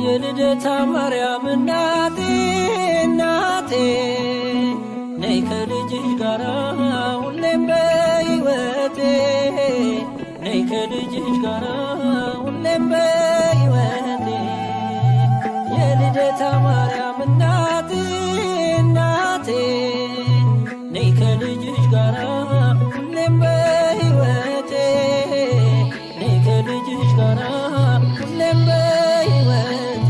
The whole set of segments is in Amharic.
የልደታ ማርያም እናቴ እናቴ፣ ነይ ከልጅሽ ጋራ ሁሌም በሕይወቴ፣ ነይ ከልጅሽ ጋራ ሁሌም በሕይወቴ። የልደታ ማርያም እናቴ እናቴ፣ ነይ ከልጅሽ ጋራ ሁሌም በሕይወቴ፣ ነይ ከልጅሽ ጋራ ሁሌም በሕይወቴ።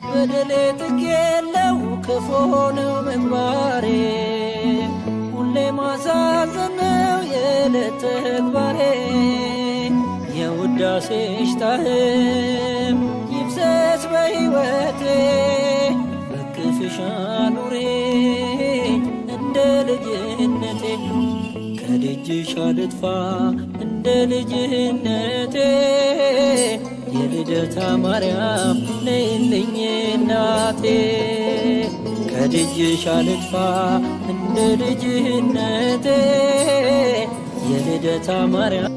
በደሌ ጥግ የለው፣ ክፉ ነው ምግባሬ፣ ሁሌ ማሳዘን ነው የዕለት ተግባሬ። የውዳሴሽ ጣዕም ይፍሰስ በሕይወቴ፣ በክፍሽ አኑሪኝ እንደ ልጅነቴ፣ ከልጅሽ አልጥፋ እንደ ልጅነቴ። የልደታ ማርያም ነይልኝ እናቴ፣ ከልጅሽ አልጥፋ እንደ ልጅነቴ። የልደታ ማርያም